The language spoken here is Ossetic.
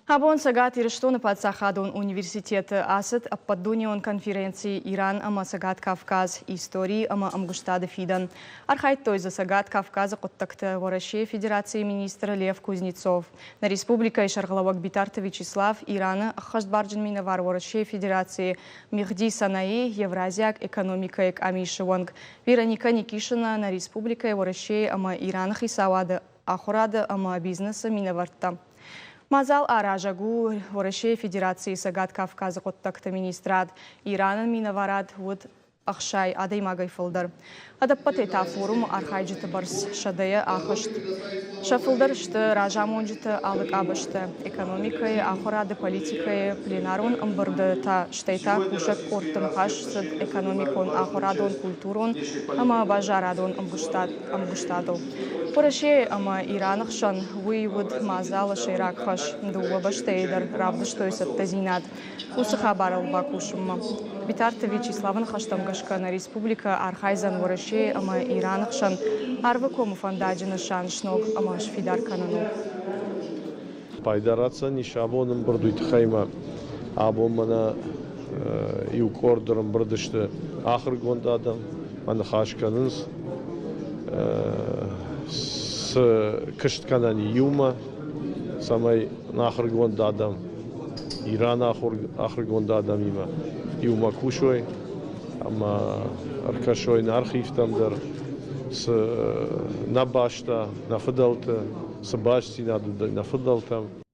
Абон Цӕгат Ирыстоны паддзахадон университеты ацыд ӕппӕтдунеон конференци «Иран ӕмӕ Цӕгат Кавказ. Истори ӕмӕ ӕмгуыстады фидӕн». Архайдтой дзы Цӕгат Кавказы хъуыддӕгты Уӕрӕсейы Федерацийы министр Лев Кузнецов, нӕ республикӕйы сӕргълӕууӕг Битарты Вячеслав, Ираны ӕххӕстбарджын минӕвар Уӕрӕсейы Федерацийы Мехди Санаи, Евразиаг экономикӕйы къамисы уӕнг Вероника Никишина, нӕ республикӕйы Уӕрӕсейы ӕмӕ Ираны хицауады ахуырады ӕмӕ бизнесы минӕвӕрттӕ. Мадзал аразӕг у Уӕрӕсейы Федерацийы Цӕгат Кавказы хъуыддӕгты министрад. Ираны минӕварад уыд 60 адӕймагӕй фылдӕр. Ӕдӕппӕтӕй та форумы архайджыты бӕрц сӕдӕйӕ ахызт. Сӕ фылдӕр сты разамонджыты алы къабӕзты – экономикӕйы, ахуырады, политикӕйы, пленарон ӕмбырды та, стӕй та кусӕг къордты ныхас цыд экономикон, ахуырадон, культурон ӕмӕ базарадон ӕмгуыстадыл. Уӕрӕсейы ӕмӕ Ираны хсӕн уый уыд мадзалы сӕйраг хӕс. Дыууӕ бӕстӕйы дӕр равдыстой цӕттӕдзинад уыцы хабарыл бакусынмӕ. Битарты Вячеславы ныхӕстӕм гӕсгӕ нӕ республикӕ архайдзӕн Уӕрӕсейы ӕмӕ Ираны хсӕн Арвыкомы фӕндаджы нысан сног ӕмӕ сфидар кӕныныл. Пайда ратдзӕнис абон ӕмбырд уый тыххӕй ма абон мӕнӕ иу къорд ӕрӕмбырд сты ахуыргонд адӕм, ныхас кӕнынц, цы куыст кӕнӕн иумӕ, цӕмӕй ахуыргонд адӕм Ираны ахуыргонд адӕмимӕ иумӕ кусой ӕмӕ ӕркӕсой нӕ архивтӕм дӕр, цы нӕ бӕстӕ, нӕ фыдӕлты, цы бастдзинад уыд нӕ фыдӕлтӕм.